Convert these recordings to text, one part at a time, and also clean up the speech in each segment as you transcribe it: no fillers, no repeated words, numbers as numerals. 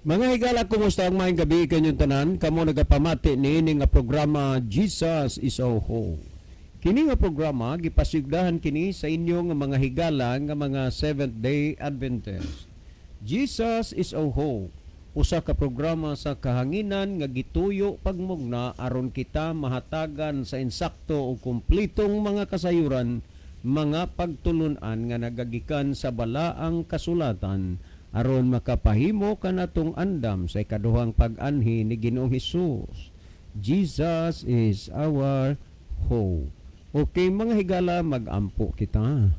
Mga higala, kumusta ang maayong gabi kanyong tanan? Kamo nagapamati niini nga programa, Jesus is Our Hope. Kini nga programa gipasigdahan kini sa inyo nga mga higala nga mga Seventh Day Adventist. Jesus is Our Hope. Usa ka programa sa kahanginan nga gituyo pagmugna aron kita mahatagan sa insakto o kumplitong mga kasayuran, mga pagtulunan nga nagagikan sa balaang kasulatan aron makapahimo kanatong andam sa ikaduhang pag-anhi ni Ginoong Hesus. Jesus is our hope. Okay, mga higala, magampo kita.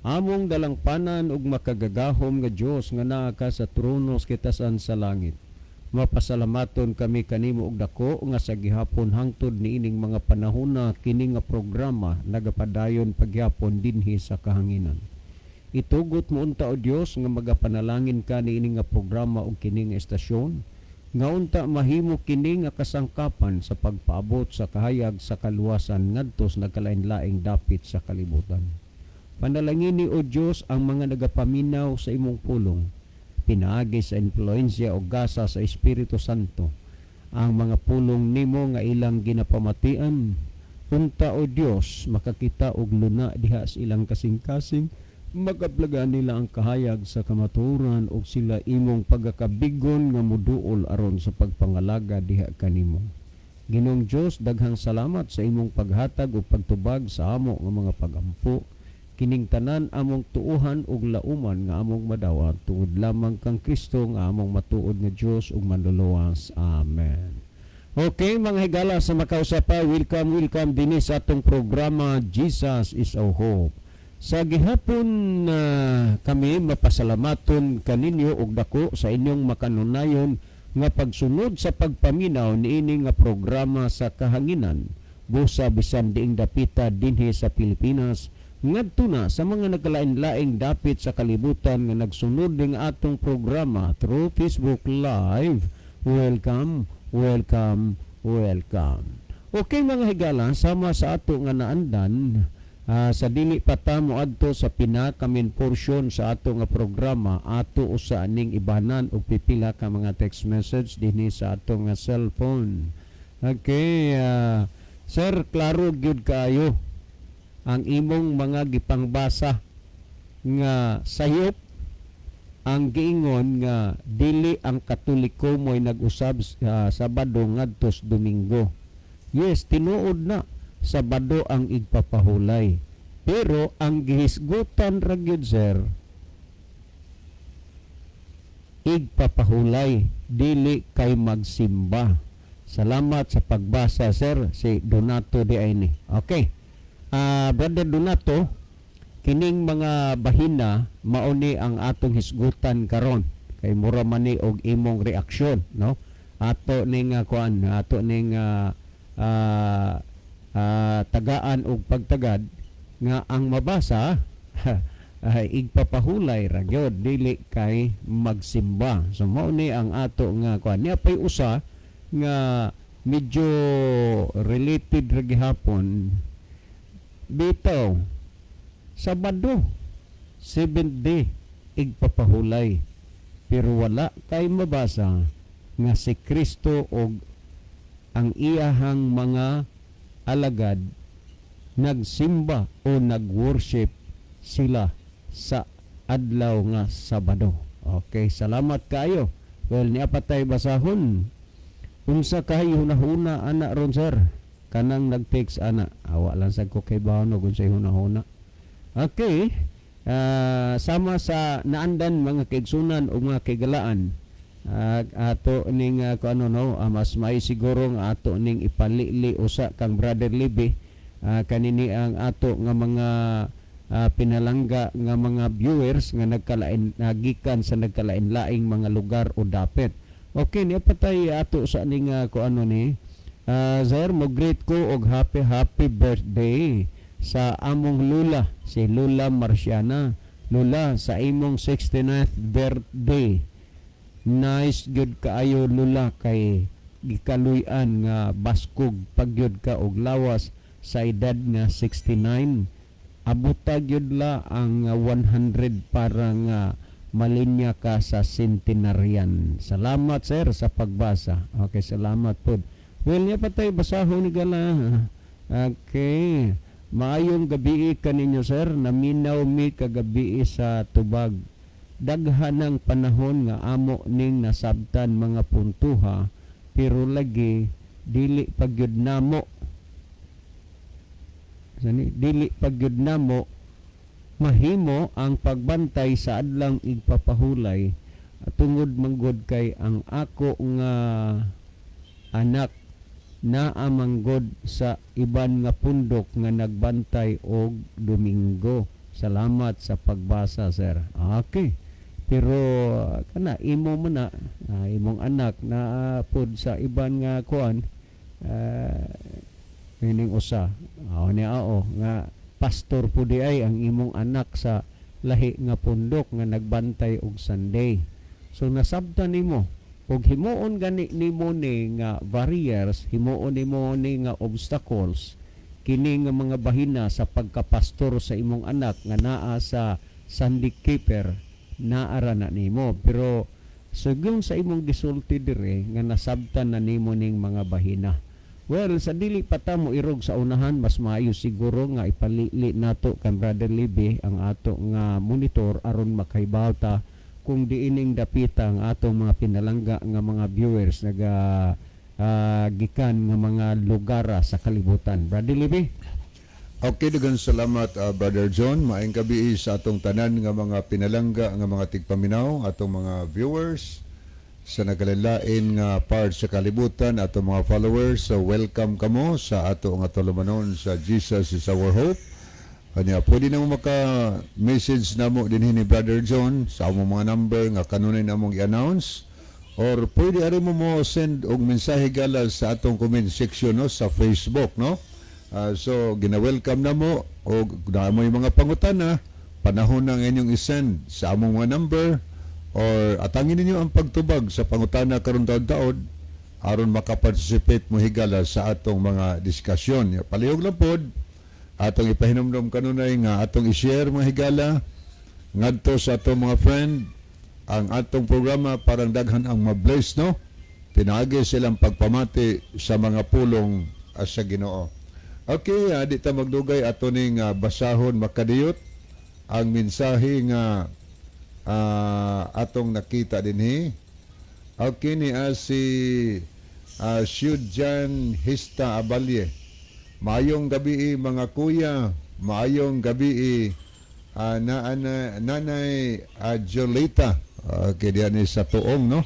Among dalangpanan ug makagagahom nga Dios nga naa ka sa trono sa kitasan sa langit. Mapasalamaton kami kanimo og dako nga sa gihapon hangtod niining mga panahona kini nga programa nagapadayon paghapon dinhi sa kahanginan. Itugot mo unta, o Dios, nga magapanalangin ka niini nga programa ug kini nga estasyon nga unta mahimo kini nga kasangkapan sa pagpaabot sa kahayag sa kaluwasan ngadto sa nagkalain-laing dapit sa kalibutan. Panalangini, o Dios, ang mga nagapaminaw sa imong pulong pinaagi sa impluensya o gasa sa Espiritu Santo. Ang mga pulong nimo nga ilang ginapamatian unta, o Dios, makakita og luna diha sa ilang kasing-kasing, makaplaga nila ang kahayag sa kamatuoran ug sila imong pagakabigon nga muduol aron sa pagpangalaga diha kanimo. Ginoong Dios, daghang salamat sa imong paghatag ug pagtubag sa amo nga mga pagampo. Kining tanan among tuuhan ug lauman nga among madawat tungod lamang kang Kristo nga among matuod nga Dios ug manluluwas. Amen. Okay, mga higala sa makausapa, welcome, welcome dinhi sa atong programa, Jesus is Our Hope. Sa gihapon na kami mapasalamaton kaninyo og dako sa inyong makanunayon nga pagsunod sa pagpaminaw niini nga programa sa kahanginan busa bisan diing dapita dinhi sa Pilipinas ngadto na sa mga nagkalain-laing dapit sa kalibutan nga nagsunod ning atong programa through Facebook Live. Welcome, welcome, welcome. Okay, mga higala, sama sa ato nga naandan, sa dili pa ta moadto sa pinaka main portion sa ato nga programa, ato usa ning ibanan og pipila ka mga text message dinhi sa ato nga cellphone. Okay, sir, klaro gyud kaayo ang imong mga gipangbasa nga sayop ang giingon nga dili ang Katoliko mo'y nag-usab Sabado ngadto sa Domingo. Yes, tinuod na Sabado ang igpapahulay. Pero ang gihisgutan ra gyud, sir, igpapahulay, dili kay magsimba. Salamat sa pagbasa, sir, si Donato di ni. Okay. Brother Donato, kining mga bahina mao ni ang atong hisgutan karon kay mura man ni og imong reaksyon, no? Ato ning kuan, ato ning tagaan og pagtagad nga ang mabasa ay igpapahulay ra gyud, dili kay magsimba. So mao ni ang ato nga kuan niya. Pay usa nga medyo related ra gihapon bitaw. Sabado, seventh day, igpapahulay, pero wala kay mabasa nga si Kristo og ang iyahang mga alagad nagsimba o nagworship sila sa adlaw nga Sabado. Okay, salamat kaayo. Well, niya pa tay basahon. Unsa kay hunahuna ana ron, sir? Kanang nag-text ana. Awa lang sad ko kay bawon kung unsay hunahuna. Okay. Sama sa naandan, mga kaigsunan o mga kaigalaan, ato ning kung ano, no, mas may siguro nga ato ning ipalili usa kang Brother Libby kanini ang ato nga mga pinalangga nga mga viewers nga nagkalain nagikan sa nagkalain-laing mga lugar o dapit. Okay, niya patay ato sa ning kung ano ni Sir, mo greet ko og happy happy birthday sa among lula, si Lula Marciana. Lula, sa imong 69th birthday. Nice gyud kaayo, Lula, kay gikaluy-an nga baskog pagyud ka og lawas sa edad nga 69. Abuta gyud la ang 100 para nga Malinya ka sa Centenarian. Salamat, sir, sa pagbasa. Okay, salamat po. Well, niya pa tayo basahon ni gala. Okay. Maayong gabi kaninyo, sir. Naminaw mi kagabi sa tubag. Daghan ng panahon nga amo ning nasabtan mga puntuha, pero lagi dili pagyud namo sani, dili pagyud namo mahimo ang pagbantay sa adlang igpapahulay tungod manggod kay ang ako nga anak naa manggod sa iban nga pundok nga nagbantay og Domingo. Salamat sa pagbasa, sir. Okay. Pero kana imo mo na imong anak na pod sa iban nga kuan, ining usa niya ao nga pastor po di ay ang imong anak sa lahi nga pundok nga nagbantay og Sunday. So nasabtan nimo og himuon gani nimo ni nga barriers, himuon nimo ni nga obstacles kini nga mga bahina sa pagkapastor sa imong anak nga naa sa Sunday keeper, naara na nimo. Pero sugyong sa imong gisulti dire nga nasabtan na nimo ning mga bahina. Well, sa dili pa ta mo irog sa unahan, mas maayo siguro nga ipalili nato kan Brother Libby ang ato nga monitor aron makahibaw ta kung diining dapita ang atong mga pinalangga nga mga viewers naga gikan nga mga lugara sa kalibutan. Brother Libby? Okay, daghang salamat, Brother John. Maayong gabi sa atong tanan nga mga pinalangga nga mga tigpaminaw, atong mga viewers sa nagkalain nga part sa kalibutan, atong mga followers. So welcome kamo sa ato nga tulumanon sa Jesus Is Our Hope. Kanya pwede na mo maka-message namo dinhi ni Brother John sa among mga number nga kanunay namong i-announce or pwede ari mo mo send og mensahe gala sa atong comment section, no, sa Facebook, no. So gina-welcome na mo og naa mo'y mga pangutana, panahon na ang inyong i-send sa among mga number or atangin ninyo ang pagtubag sa pangutana karon taod-taod aron makaparticipate mo higala sa atong mga diskusyon. Palihog lang pod atong ipahinumdom kanunay nga atong i-share, mga higala, ngadto sa atong mga friend ang atong programa parang daghan ang ma-bless, no, pinaagi silang pagpamati sa mga pulong sa Ginoo. Okay, di ta magdugay, ato ning basahon makadiyot ang mensahe nga atong nakita dinhi. Okay, ni si Shudjan Hista Abalye. Maayong gabi, mga kuya, maayong gabi, na, nanay Jolita. Okay, diyan ni sa tuong, no?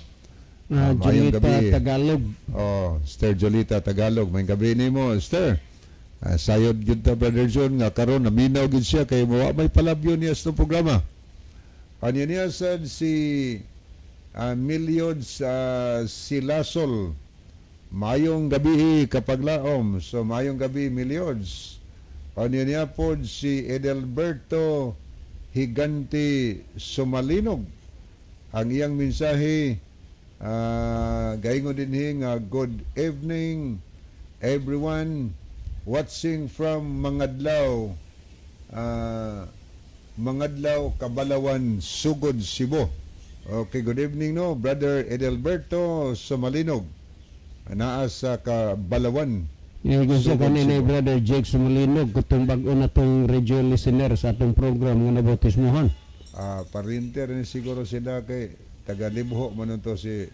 Maayong Jolita gabi. Tagalog. Oh, Esther Jolita Tagalog. Maayong gabi nimo, Esther. Sayod gyud ta, Brother John, nga karon naminaw gyud siya kay wa may palabyo niya sa programa. Anya niya sad si Milyod sa Silasol. Maayong gabi, kapaglaom. So maayong gabi, Milyods. Anya niya pod si Edelberto Higanti Sumalinog. Ang iyang mensahe gaingon dinhi nga good evening everyone watching from Mangadlaw, Mangadlaw, Kabalawan, Sugod, Cebu. Okay, good evening, no, Brother Edelberto Sumalinog. Naa sa Kabalawan. Yeah, gusto Sugod, kanina Cebu. Brother Jake Sumalinog kutong bag-o na tong radio listener sa atong program nga nabautismohan. Parente rin siguro sila kay taga Libho man to si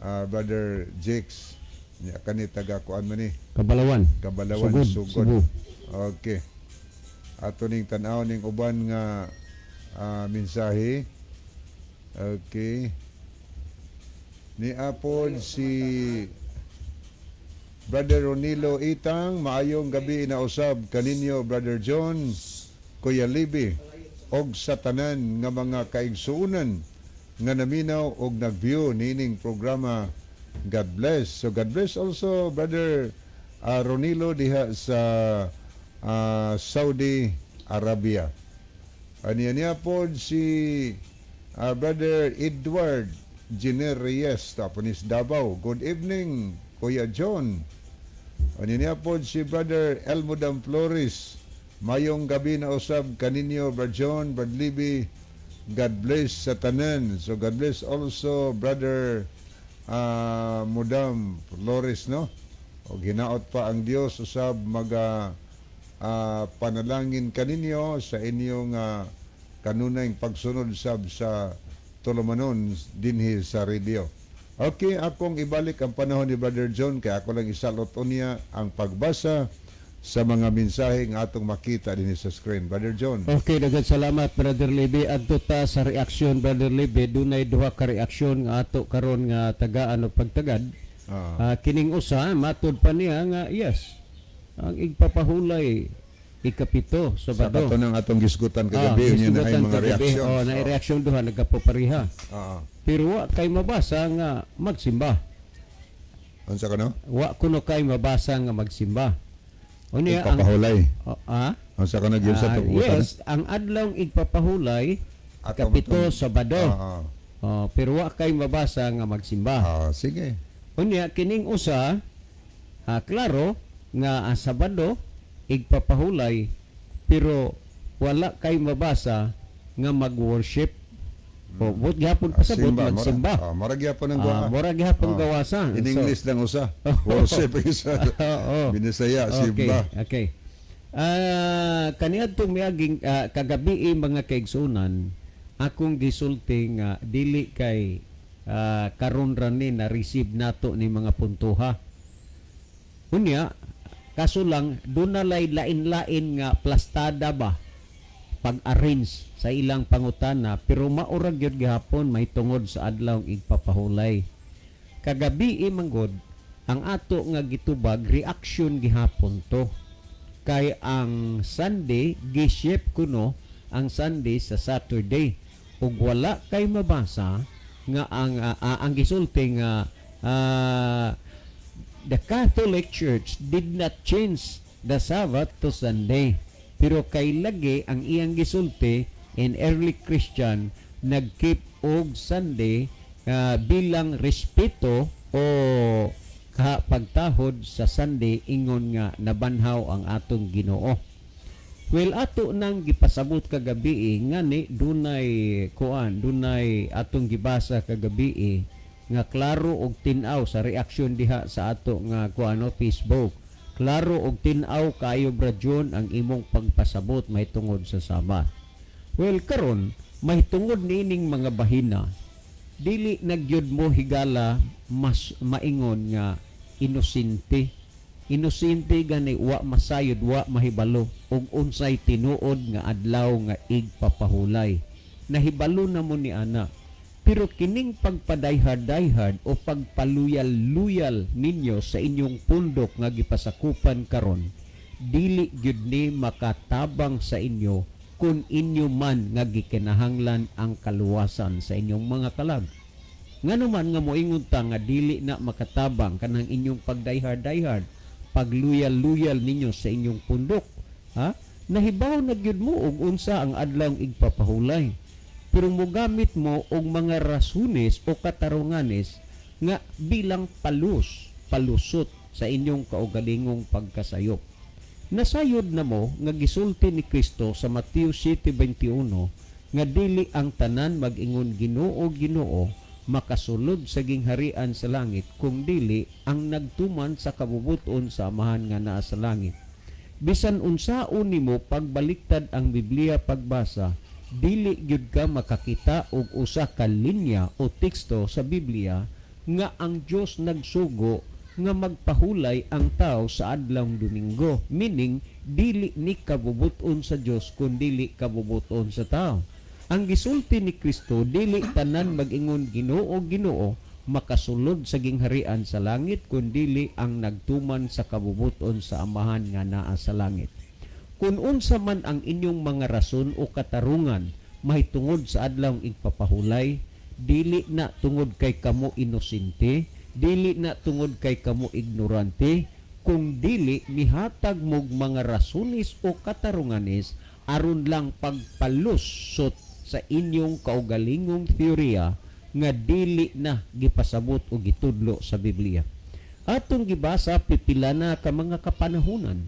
Brother Jakes. Nya kani taga kuan man ni Kabalawan. Kabalawan, Sugod, Sugod. Cebu. Okay. Ato ning tan-aw ning uban nga mensahe. Okay. Ni apod si Brother Ronilo Itang, maayong gabi inausab kaninyo, Brother John, Kuya Libby, og sa tanan nga mga kaigsuonan nga naminaw og nag-view nining programa. God bless. So God bless also, Brother Ronilo diha sa Saudi Arabia. Aniya niya pod si Brother Edward Jenner Reyes, Taponis Davao. Good evening, Kuya John. Aniya niya pod si Brother Elmodam Flores. Mayong gabi na usab kaninyo, Brad John, Brad Libby, God bless sa tanan. So God bless also Brother Mudam Flores, no? O hinaot pa ang Dios usab maga panalangin kaninyo sa inyong kanunay pagsunod sab sa tulumanon dinhi sa radio. Okay, akong ibalik ang panahon ni Brother John kay ako lang isalot unya ang pagbasa sa mga mensahe nga atong makita dinhi sa screen. Brother John. Okay, daghang salamat, Brother Libby. Adto ta sa reaksyon, Brother Libby. Dunay duha ka reaksyon nga ato karon nga tagaan o pagtagad. Kining usa matud pa niya nga yes. Ang igpapahulay 7 Sa Sabado. kato ng atong gisgutan kagabi, unya na ay gisgutan mga kagabi. reaksyon. Oh, na reaksyon duha nagkapapariha. Pero wa kay mabasa nga magsimba. Unsa ka no? Wa kuno kay mabasa nga magsimba. Unya ang Igpapahulay. Oh, ah? Unsa ka na gyud sa tubutan? Yes, ang adlawng igpapahulay Atong 7 Sabado. Oh, pero wa kay mabasa nga magsimba. Sige. Unya kining usa klaro nga ang Sabado igpapahulay pero wala kay mabasa nga mag-worship. O but gihapon pasabot Simba, magsimba. Mura gyapon ang gawa. Mura gihapon gawasa. In So, English lang usa. Worship isa. Binisaya, simba. Okay. Kaniadtong miaging kagabi mga kaigsunan, akong gisulti nga dili kay karon ra ni na receive nato ni mga puntuha. Unya, kaso lang dunalay lain-lain nga plastada ba pag-arrange sa ilang pangutana pero maura gyud gihapon may tungod sa adlaw igpapahulay. Kagabi manggod ang ato nga gitubag reaction gihapon to. Kay ang Sunday gi-shape kuno ang Sunday sa Saturday ug wala kay mabasa nga ang gisulti nga the Catholic Church did not change the Sabbath to Sunday. Pero kay lagi ang iyang gisulti in early Christian nag-keep og Sunday bilang respeto o pagtahod sa Sunday ingon nga nabanhaw ang atong Ginoo. Well, ato nang gipasabot kagabi ngani dunay kuan, dunay atong gibasa kagabi nga klaro og tin-aw sa reaksyon diha sa ato nga kuan no, Facebook. Klaro og tin-aw kaayo, Brad John, ang imong pagpasabot mahitungod sa Sabat. Well, karon mahitungod niining mga bahina, dili na gyud mo higala mas maingon nga inosente. Inosente gani wa masayod, wa mahibalo og unsay tinuod nga adlaw nga igpapahulay. Nahibalo na mo ni ana. Pero kining pagpa-die-hard o pagpaluyal-luyal ninyo sa inyong pundok nga gipasakupan karon, dili gyud ni makatabang sa inyo kung inyo man nga gikinahanglan ang kaluwasan sa inyong mga kalag. Ngano man nga moingon ta nga dili na makatabang kanang inyong pag-die-hard, pagluyal-luyal ninyo sa inyong pundok, ha? Nahibaw na gyud mo og unsa ang adlawng igpapahulay. Pero mogamit mo og mga rasunes o katarunganes nga bilang palusot sa inyong kaugalingong pagkasayop. Nasayod na mo nga gisulti ni Kristo sa Mateo 7:21 nga dili ang tanan mag-ingon "Ginoo, Ginoo" makasulod sa gingharian sa langit kung dili ang nagtuman sa kabubuton sa Amahan nga naa sa langit. Bisan unsaon nimo pagbaliktad ang Biblia pagbasa, dili gyud ka makakita og usa ka linya o teksto sa Biblia nga ang Dios nagsugo nga magpahulay ang tao sa adlawng Domingo. Meaning, dili ni kabubuton sa Dios kun dili kabubuton sa tao. Ang gisulti ni Kristo, dili tanan mag-ingon "Ginoo, Ginoo" makasulod sa gingharian sa langit kun dili ang nagtuman sa kabubuton sa Amahan nga naa sa langit. Kung unsa man ang inyong mga rason o katarungan mahitungod sa adlawng igpapahulay, dili na tungod kay kamo inosente, dili na tungod kay kamo ignorante, kung dili mihatag mog mga rasunis o katarunganes aron lang pagpalusot sa inyong kaugalingong teorya nga dili na gipasabot o gitudlo sa Biblia. Atong gibasa pipila na ka mga kapanahunan,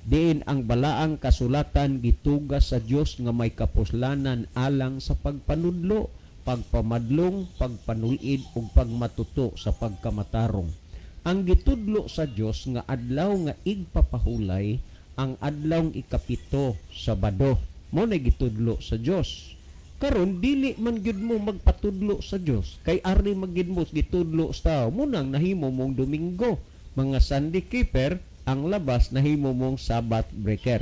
Diin ang balaang kasulatan gitugas sa Dios nga may kapuslanan alang sa pagpanudlo, pagpamadlong, pagpanulid ug pagmatuto sa pagkamatarong. Ang gitudlo sa Dios nga adlaw nga igpapahulay ang adlaw 7, Sabado. Mao na gitudlo sa Dios. Karon dili man gyud mo magpatudlo sa Dios kay ari man gyud mo gitudlo sa tao, mo nang nahimo mong Domingo. Mga Sunday keeper ang labas, nahimo mong Sabbath breaker.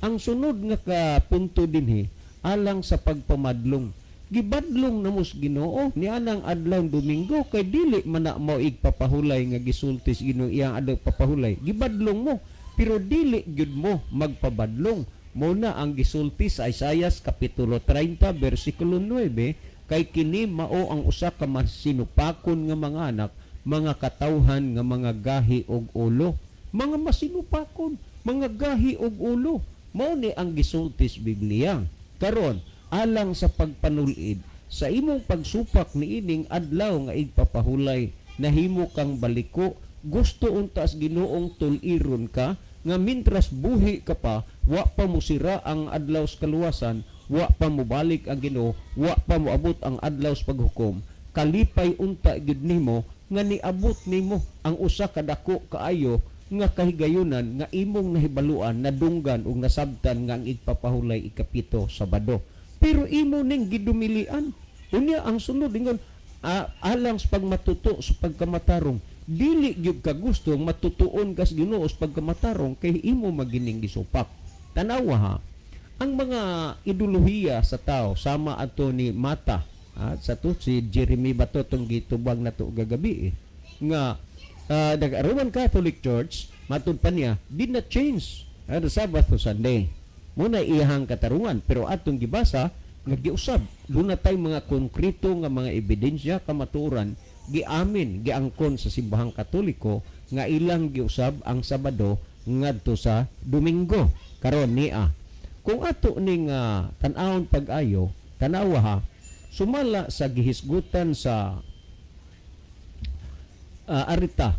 Ang sunod nga ka punto dinhi alang sa pagpamadlong. Gibadlong na mos Ginoo nianang adlaw Domingo kay dili man na mao igpapahulay nga gisulti sa Ginoo iyang adlaw papahulay. Gibadlong mo pero dili gyud mo magpabadlong. Mao na ang gisulti sa Isaias kapitulo 30 bersikulo 9, kay kini mao ang usa ka masinupakon nga mga anak, mga katawhan nga mga gahi og ulo. Mga masinupakon, mga gahi og ulo. Mao ni ang gisulti sa Biblia. Karon, alang sa pagpanulid, sa imong pagsupak niining adlaw nga igpapahulay, nahimo kang baliko, gusto unta sa Ginoong tuliron ka, nga mintras buhi ka pa, wa pa mo sira ang adlaw sa kaluwasan, wa pa mobalik ang Ginoo, wa pa moabot ang adlaw sa paghukom. Kalipay unta gyud nimo nga niabot nimo ang usa ka dako kaayo nga kahigayunan nga imong nahibaluan, nadunggan ug nasabtan nga ang igpapahulay 7, Sabado. Pero imo ning gidumilian. Unya ang sunod ingon alang sa pagmatuto sa pagkamatarong, dili gyud ka gusto matutuon kas Ginoo sa pagkamatarong kay imo magining gisupak. Tanawa ha, ang mga ideolohiya sa tao sama ato ni Mata, sa to si Jeremy Bato tong gitubag nato gagabi nga the Roman Catholic Church matud pa niya did not change the Sabbath to Sunday. Muna iyahang katarungan pero atong gibasa nga giusab duna tay mga konkreto nga mga ebidensya kamatuoran giamin giangkon sa simbahang Katoliko nga ilang giusab ang Sabado ngadto sa Domingo. Karon niya kung ato ning tan-awon pag-ayo, tanawa ha, sumala sa gihisgutan sa arita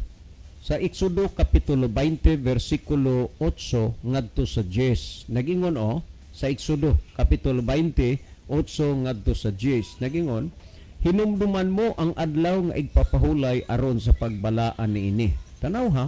sa Exodo kapitulo 20 versikulo 8 ngadto sa 10. Nagingon o sa Exodo kapitulo 20 8 ngadto sa 10. Nagingon, hinumduman mo ang adlaw nga igpapahulay aron sa pagbalaan niini. Tanaw ha,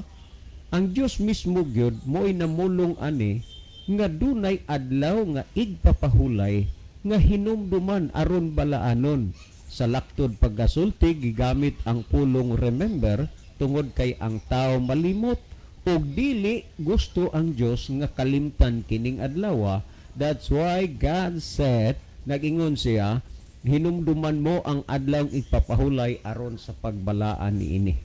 ang Dios mismo gyud mo'y namulong ani nga dunay adlaw nga igpapahulay nga hinumduman aron balaanon. Sa laktod pagkasulti gigamit ang pulong remember tungod kay ang tao malimot ug dili gusto ang Dios nga kalimtan kining adlaw. That's why God said, nagingon siya, hinumduman mo ang adlaw igpapahulay aron sa pagbalaan niini.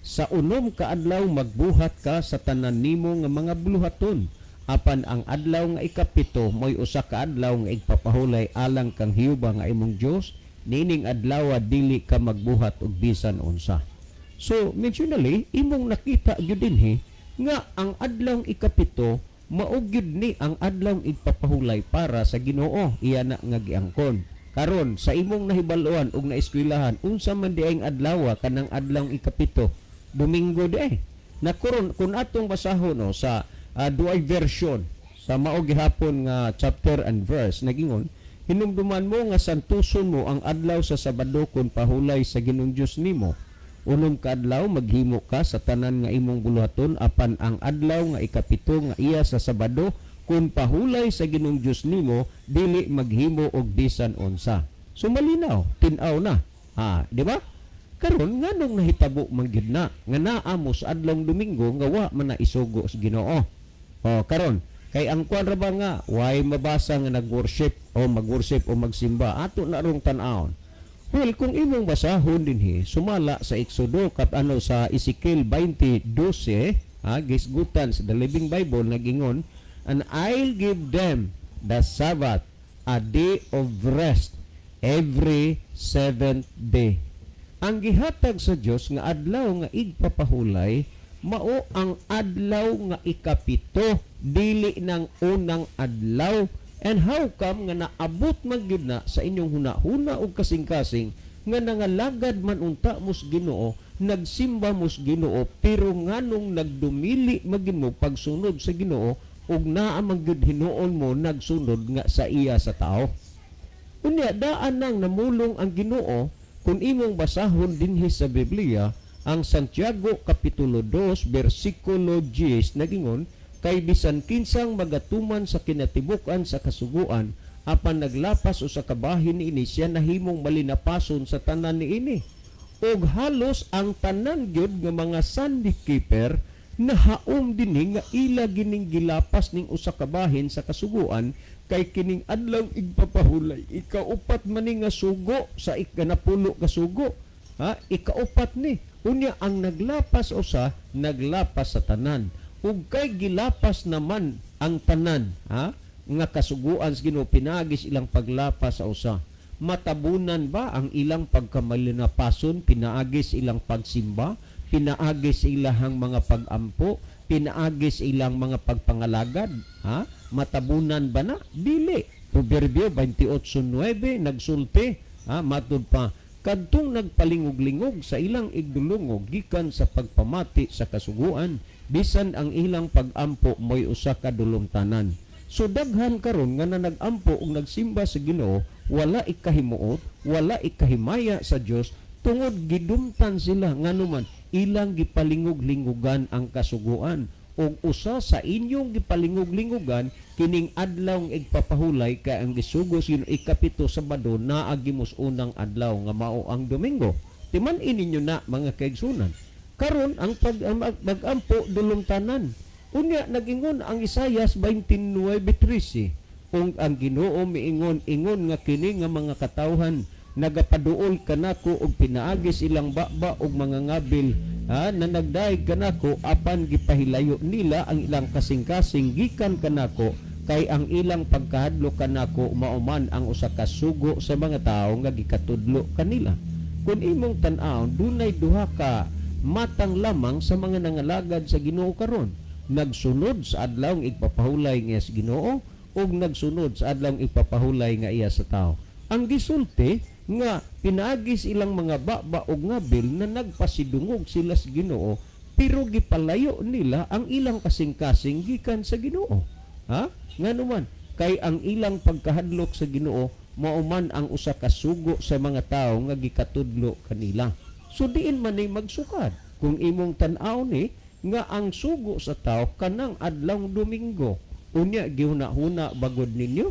Sa 6 ka adlaw magbuhat ka sa tanan nimo nga mga buluhaton, apan ang adlaw nga 7 mo'y usa ka adlaw nga igpapahulay alang kang Jehova nga imong Dios. Niining adlaw dili ka magbuhat og bisan unsa. So mentionally imong nakita gyud dinhi nga ang adlaw 7 mao gyud ni ang adlaw igpapahulay para sa Ginoo, iya na nga giangkon. Karon sa imong nahibaluan ug naeskwelahan, unsa man di ang adlaw kanang adlaw 7? Domingo di ay. Na karon kun atong basahon no, sa duay version sa mao gihapon nga chapter and verse, nagingon, hinumduman mo nga santuson mo ang adlaw sa Sabado kun pahulay sa Ginoong Dios nimo. 6 ka adlaw maghimo ka sa tanan nga imong buluhaton, apan ang adlaw nga 7 nga iya sa Sabado kun pahulay sa Ginoong Dios nimo, dili maghimo og bisan unsa. So malinaw, tin-aw na. Ha, di ba? Karon nganong nahitabo man gyud na nga naa mo sa adlong Domingo nga wa man na isugo sa Ginoo. O karon kay ang kuan ra ba nga way mabasa nga nag-worship o mag-worship o magsimba, ato na rong tan-awon. Well, kung imong basahon dinhi sumala sa Exodo kap ano sa Ezekiel 20:12, ha, gisgutan sa The Living Bible, nagingon, and I'll give them the Sabbath, a day of rest every seventh day. Ang gihatag sa Dios nga adlaw nga igpapahulay mao ang adlaw nga 7, dili nang unang adlaw. And how come nga naabot man gyud na sa inyong huna-huna og kasing-kasing nga nangalagad man unta mos Ginoo, nagsimba mos Ginoo, pero nganong nagdumili magin mo pagsunod sa Ginoo, Ug naa man gyud hinuon mo nagsunod nga sa iya sa tao. Unya daan nang namulong ang Ginoo. Kung imong basahon dinhi sa Biblia ang Santiago kapitulo 2 bersikulo 10, nagingon, "Kay bisan kinsang magatuman sa kinatibuk-an sa kasuguan apan naglapas usa ka bahin niini, siya nahimong malinapason sa tanan niini." Ug halos ang tanan gyud nga mga Sunday keeper nahaom dinhi nga ila gining gilapas ning usa ka bahin sa kasuguan, kay kining adlaw igpapahulay, ikaupat man ni nga sugo sa ikanapulo ka sugo, ha? Ikaupat ni. Unya ang naglapas usa, naglapas sa tanan. Ug kay gilapas naman ang tanan, ha, nga kasuguan sa Ginoo pinaagi ilang paglapas sa usa, matabunan ba ang ilang pagkamalinapason pinaagi sa ilang pagsimba, pinaagi sa ilahang mga pag-ampo, pinaagi sa ilang mga pagpangalagad, ha? Matabunan ba na? Dili. Proverbio 28:9 nagsulti, ha, matud pa, "Kadtong nagpalingog-lingog sa ilang igdulungog gikan sa pagpamati sa kasuguan, bisan ang ilang pag-ampo mo'y usa ka dulumtanan." So daghan karon nga na nag-ampo ug nagsimba sa Ginoo, wala ikahimuot, wala ikahimaya sa Dios, tungod gidumtan sila. Nganuman ilang gipalingog-lingogan ang kasuguan, ug usa sa inyong gipalingog-lingogan kining adlaw nga igpapahulay, kay ang gisugo sa Ginoo ikapito, Sabado, naa gimos unang adlaw nga mao ang Domingo. Timan-i ninyo na, mga kaigsunan. Karon ang pag ang mag-ampo dulumtanan. Unya nagingon ang Isayas 29:13, kung ang Ginoo miingon, ingon nga kini nga mga katawhan nagapaduol kanako og pinaagi silang baba og mga ngabil, ha, na nagdaig kanako, apan gipahilayo nila ang ilang kasing-kasing gikan kanako, kay ang ilang pagkahadlok kanako mao man ang usa ka sugo sa mga tawo nga gikatudlo kanila. Kung imong tan-awon, dunay duha ka matang lamang sa mga nangalagad sa Ginoo karon: nagsunod sa adlaw igpapahulay nga sa Ginoo ug nagsunod sa adlaw igpapahulay nga iya sa tao. Ang gisulti nga pinaagi sa ilang mga baba og ngabil na nagpasidungog sila sa Ginoo, pero gipalayo nila ang ilang kasing-kasing gikan sa Ginoo, ha? Nganuman kay ang ilang pagkahadlok sa Ginoo mao man ang usa ka sugo sa mga tawo nga gikatudlo kanila. So diin man ni magsukad kung imong tan-aw ni nga ang sugo sa tao kanang adlaw Domingo. Unya gihuna-huna bagod ninyo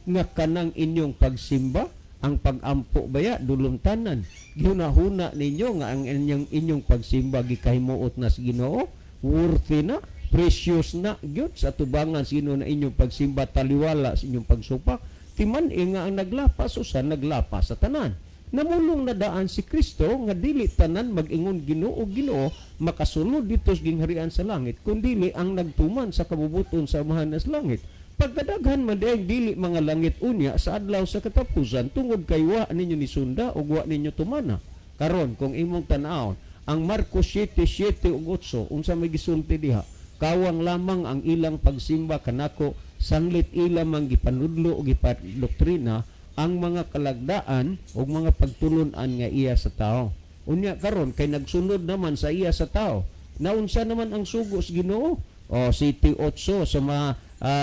nga kanang inyong pagsimba, ang pag-ampo baya dulumtanan? Gihuna-huna ninyo nga ang inyong pagsimba gikahimuot na sa Ginoo, worthy na, precious na gyud sa tubangan sa Ginoo na inyong pagsimba taliwala sa inyong pagsupak? Timan-i nga ang naglapas usa, naglapas sa tanan. Namulong na daan si Kristo nga dili tanan mag-ingon, "Ginoo, Ginoo," makasulod dito sa gingharian sa langit, kundili ang nagtuman sa kabubuton sa Amahan sa langit. Pagkadaghan man diay dili mga langit unya sa adlaw sa katapusan tungod kay wa ninyo nisunda ug wa ninyo tumana. Karon kung imong tan-awon ang Marcos 7:7 ug 8, unsa may gisulti diha? "Kawang lamang ang ilang pagsimba kanako, sanglit ila mang gipanudlo o gipadoktrina ang mga kalagdaan o mga pagtulun-an nga iya sa tao." Unya karon kay nagsunod naman sa iya sa tao, naunsa naman ang sugo sa Ginoo? O 7:8 sa mga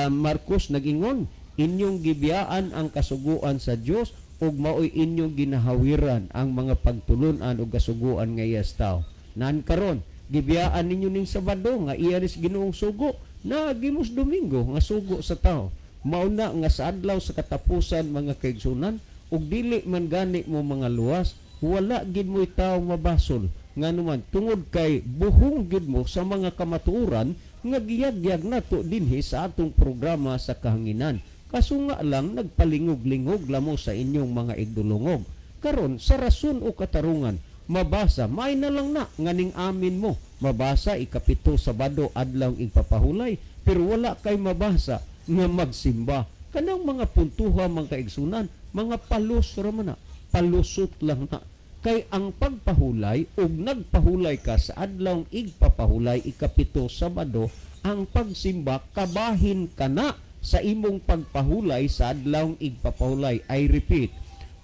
Marcos nagingon, "Inyong gibiyaan ang kasuguan sa Dios ug maoy inyong ginahawiran ang mga pagtulun-an ug kasuguan nga iya sa tao." Nan karon gibiyaan ninyo ning Sabado nga iya ni sa Ginoong sugo, na gimos Domingo nga sugo sa tao. Mao na nga sa adlaw sa katapusan, mga kaigsunan, ug dili man gani mo mga luwas, wala gid mo'y tawo mabasol. Nganuman tungod kay buhong gid mo sa mga kamatuoran nga giyagyag nato dinhi sa atong programa sa kahanginan. Kaso nga lang nagpalingog-lingog lamo sa inyong mga igdulungog. Karon sa rason o katarungan, mabasa may na lang na nga ning amin mo mabasa ikapito, Sabado, adlaw igpapahulay, pero wala kay mabasa nga magsimba kanang mga puntuha. Mga kaigsunan, mga palos ra man na, palusot lang na, kay ang pagpahulay ug nagpahulay ka sa adlaw igpapahulay, ikapito, Sabado, ang pagsimba kabahin ka na sa imong pagpahulay sa adlaw igpapahulay. I repeat,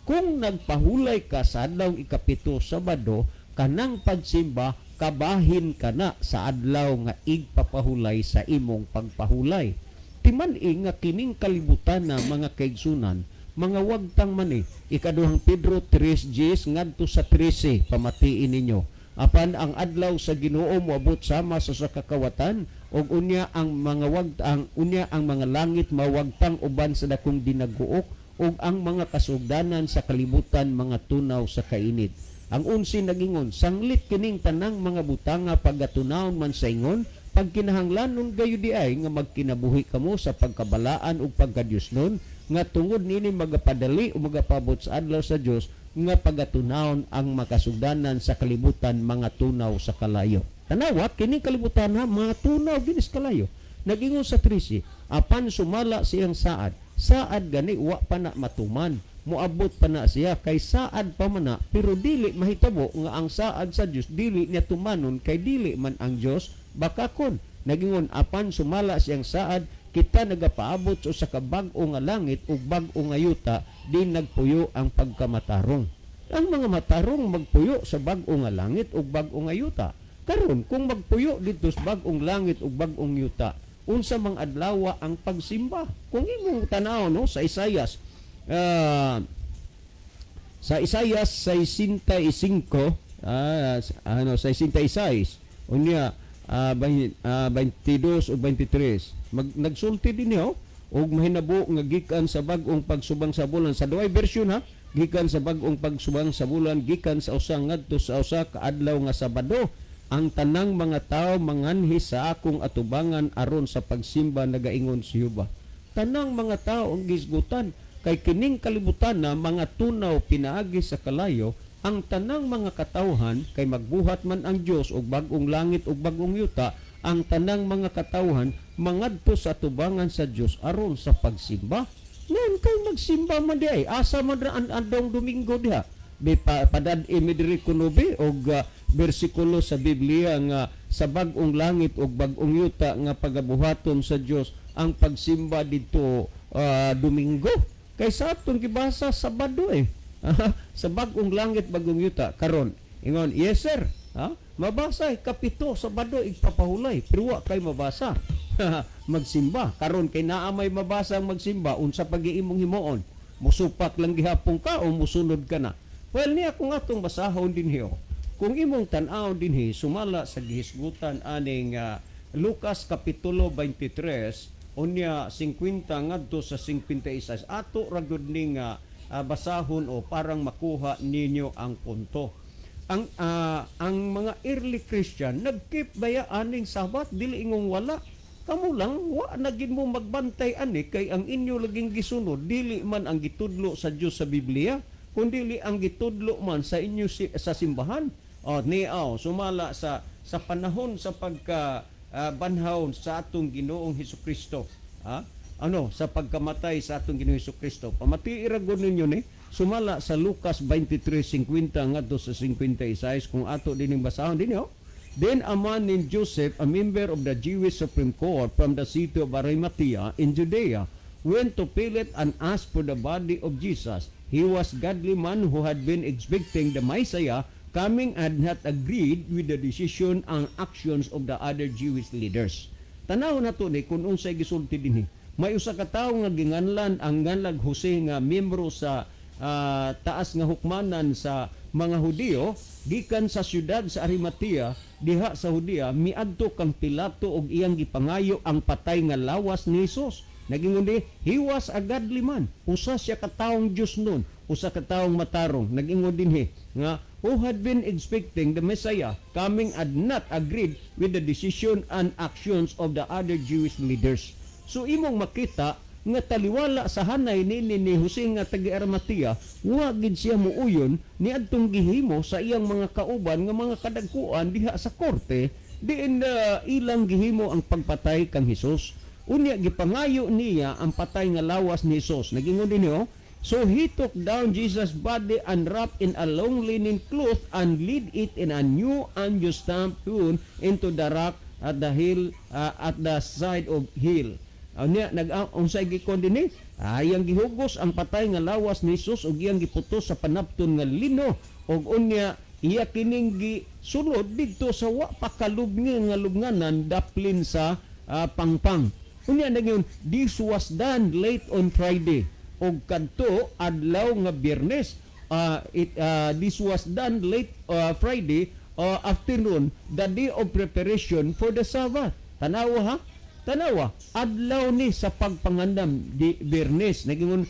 kung nagpahulay ka sa adlaw ikapito, Sabado, kanang pagsimba kabahin ka na sa adlaw nga igpapahulay sa imong pagpahulay. Timan-i nga kining kalibutan na, mga kaigsunan, mga wagtang man eh. Ikaduhang Pedro 3:10 ngadto sa 13, pamatiin ninyo. Apan ang adlaw sa Ginoo moabot sama sa usa ka kawatan, ug unya ang mga langit mawagtang uban sa dakong dinaguok, ug ang mga kasugdanan sa kalibutan mga tunaw sa kainit. Ang 11 nagingon, sanglit kining tanang mga butanga pagatunawon man sa ingon, pagkinahanglanon gayud di ay nga magkinabuhi kamo sa pagkabalaan ug pagkadyosnon, nga tungod nini magapadali o magapabot sa adlaw sa Dios nga pagatunawon ang makasugdanan sa kalibutan mga tunaw sa kalayo. Tanawa, kini kalibutan ha, mga tunaw ginis kalayo. Nagingon sa 13, apan sumala siyang saad. Saad gani wa pa na matuman. Moabot pa na siya kay saad pa man na, pero dili mahitabo nga ang saad sa Dios dili niya tumanon kay dili man ang Dios bakakon. Nagingon, apan sumala siyang saad, kita nagapaabot sa usa ka bag-o nga langit ug bag-o nga yuta, di nagpuyo ang pagkamatarong. Ang mga matarong magpuyo sa bag-o nga langit ug bag-o nga yuta. Karon kung magpuyo didto sa bag-ong langit ug bag-ong yuta, unsa mang adlawa ang pagsimba? Kung imong tan-aw, no, sa Isayas 65, ano, 66 unya 22 o 23, nagsulti din niyo, og mahinabo nga gikan sa bag-ong pagsubang sa bulan, sa duay version ha, gikan sa bag-ong pagsubang sa bulan, gikan sa usa ngadto sa usa ka adlaw nga Sabado, ang tanang mga tawo manganhi sa akong atubangan aron sa pagsimba, nagaingon si Jehova. Tanang mga tao ang gisgutan kay kining kalibutan na mga tunaw pinaagi sa kalayo. Ang tanang mga katawhan, kay magbuhat man ang Dios og bag-ong langit ug bag-ong yuta, ang tanang mga katawhan mangadto sa atubangan sa Dios aron sa pagsimba. Ngayon kay magsimba man di ay, asa man ra ang adlawng Domingo diha? May padad mi diri kuno bi og bersikulo sa Biblia nga sa bag-ong langit ug bag-ong yuta nga pagabuhaton sa Dios ang pagsimba didto Domingo. Kay sa atong gibasa, Sabado eh. Sa bag-ong langit, bag-ong yuta. Karon ingon, "Yes sir." Ha? Mabasa eh, kapito Sabado igpapahulay, pero wa kay mabasa magsimba. Karon kay naa may mabasa ang magsimba, unsa pagi imong himuon? Musupak lang gihapon ka o musunod ka na? Well, niya kung atong basahon dinhi oh. Kung imong tan-awon dinhi sumala sa gihisgutan aning Lucas kapitulo 23 unya 50 ngadto sa 56, ato ra gyud ning basahon o parang makuha ninyo ang punto. Ang mga early Christian nag-keep baya aning Sabat, dili ingong wala. Kamo lang wa na gid mo magbantay ani kay ang inyo laging gisunod dili man ang gitudlo sa Dios sa Biblia, kundi ang gitudlo man sa inyo sa simbahan. O niaw sumala sa panahon sa pagka banhaw sa atong Ginoong Hesukristo. Ha? Ano, sa pagkamatay sa atong Ginoong Hesukristo. Pamatii ra gud ninyo ni sumala sa Lucas 23:50 ngadto sa 56, kung ato dining basahon dinhi oh. Then a man named Joseph, a member of the Jewish Supreme Court from the city of Arimathea in Judea, went to Pilate and asked for the body of Jesus. He was godly man who had been expecting the Messiah coming and had agreed with the decision and actions of the other Jewish leaders. Tanaw na to ni kung unsay gisulti dinhi. May usa ka tawo nga ginganlan ang nganlag Jose nga miyembro sa taas nga hukmanan sa mga Hudiyo gikan sa syudad sa Arimatea diha sa Judea, miadto kang Pilato og iyang gipangayo ang patay nga lawas ni Jesus. Nagingon di, he was a godly man. Usa siya ka taong Dios nun, usa ka taong matarong. Nagingon dinhi nga who had been expecting the Messiah coming and not agreed with the decision and actions of the other Jewish leaders. So imong makita nga taliwala sa hanay ni Jose nga taga Arimatea, wa gid siya muuyon ni adtong gihimo sa iyang mga kauban nga mga kadagkuan diha sa korte, diin ilang gihimo ang pagpatay kang Hesus. Unya gipangayo niya ang patay nga lawas ni Hesus. Nagingon din niyo, so he took down Jesus' body and wrapped in a long linen cloth and laid it in a new and stamped tomb into the rock at the hill at the side of hill. Unya nag unsay gikon dinhi? Ayang gihugos ang patay nga lawas ni Jesus ug iyang giputos sa panapton nga lino ug unya iya kining gisulod didto sa wa pa kalubngi nga lubnganan daplin sa pangpang. Unya nagyun, this was done late on Friday. Og kadto adlaw nga Biyernes, it this was done late Friday afternoon, the day of preparation for the Sabbath. Tanawa ha? Tanawa, adlaw ni sa pagpangandam di Biyernes. Nagingon,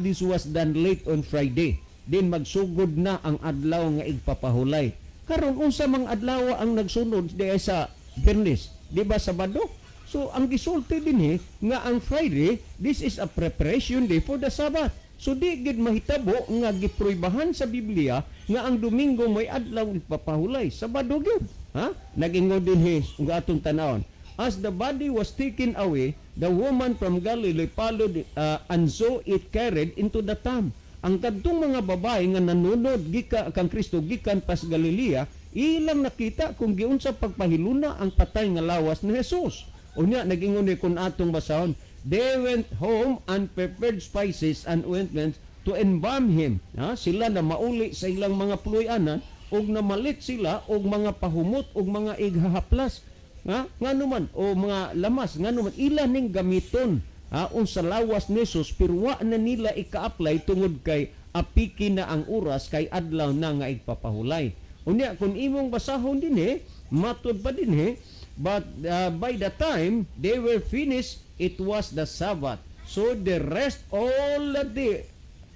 this was done late on Friday. Din magsugod na ang adlaw nga igpapahulay. Karon, unsa mang adlaw ang nagsunod di ay sa Biyernes? Di ba Sabado? So ang gisulti dinhi nga ang Friday, this is a preparation day for the Sabbath. So di gid mahitabo nga gipruibahan sa Biblia nga ang Domingo may adlaw ipapahulay. Sabado gyud. Ha? Nagingon dinhi nga atong tanawon. As the body was taken away, the woman from Galilee followed and saw it carried into the tomb. Ang kadtong mga babae nga nanunod gika kang Kristo gikan pas Galilea, ilang nakita kung giunsa pagpahiluna ang patay nga lawas ni Jesus. Unya nagingon ni kung atong basahon, they went home and prepared spices and ointments to embalm him. Ha? Sila na mauli sa ilang mga puloy-anan ug namalit sila og mga pahumot og mga ighahaplas. Ha? Ngano man o mga lamas, ngano man ila ning gamiton, ha, unsa lawas ni Jesus, pero wa na nila ika-apply tungod kay apiki na ang oras kay adlaw na nga igpapahulay. Unya kung imong basahon dinhi, matud pa dinhi, but by the time they were finished, it was the Sabbath. So the rest all the day,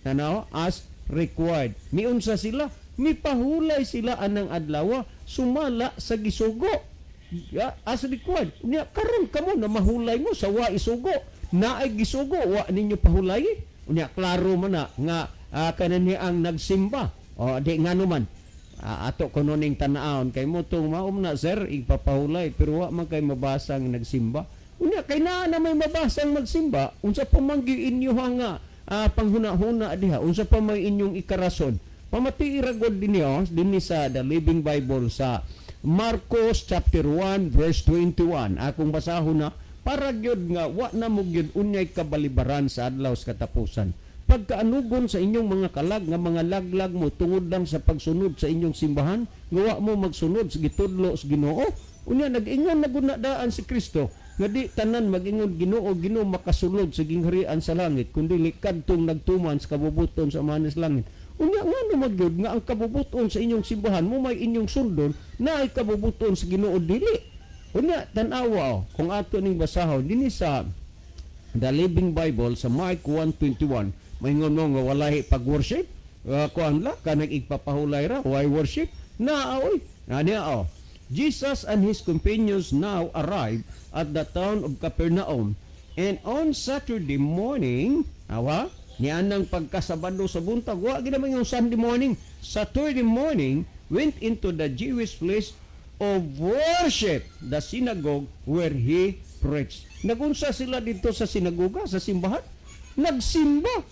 tanaw, as required. Miunsa sila, mipahulay sila anang adlaw sumala sa gisugo. Ya, as required. Unya karon kamo na mahulay mo sa wa isugo. Naay gisugo, wa ninyo pahulay. Unya klaro man na nga kanan ang nagsimba. O di ngano man. Ato kuno ning tan-awon kay mo tong maom na, sir, ipapahulay pero wa man kay mabasa nga nagsimba. Unya kay naa na may mabasang magsimba, unsa pa man gyud inyo nga panghuna-huna diha, unsa pa may inyong ikarason? Pamati ra gud dinhi, dinhi sa The Living Bible sa Marcos chapter 1 verse 21. Akong basahon na para gyud nga wa na mo gyud unyay kabalibaran sa adlaw sa katapusan. Pagkaanugon sa inyong mga kalag nga mga laglag mo tungod lang sa pagsunod sa inyong simbahan, nga wa mo magsunod sa gitudlo sa Ginoo. Unya nag-ingon na gud na daan si Kristo nga di tanan mag-ingon, "Ginoo, Ginoo," makasulod sa gingharian sa langit, kundi kadtong nagtuman sa kabubuton sa Amahan sa langit. Unya ngano magyud nga ang kabubuton sa inyong simbahan mo may inyong sundon na ay kabubuton sa Ginoo dili? Unya tan-awa, oh, kung ato ning basahon dinhi sa The Living Bible sa Mark 1:21, maingon mo nga walay pag-worship, kuan la kanang igpapahulay ra, why worship na oy ani oh. Jesus and his companions now arrived at the town of Capernaum, and on Saturday morning, awa nianang pagkasabado sa buntag, wa gid naman yung Sunday morning, Saturday morning, went into the Jewish place of worship, the synagogue, where he preached. Nagunsa sila dito sa sinagoga, sa simbahan? Nagsimba.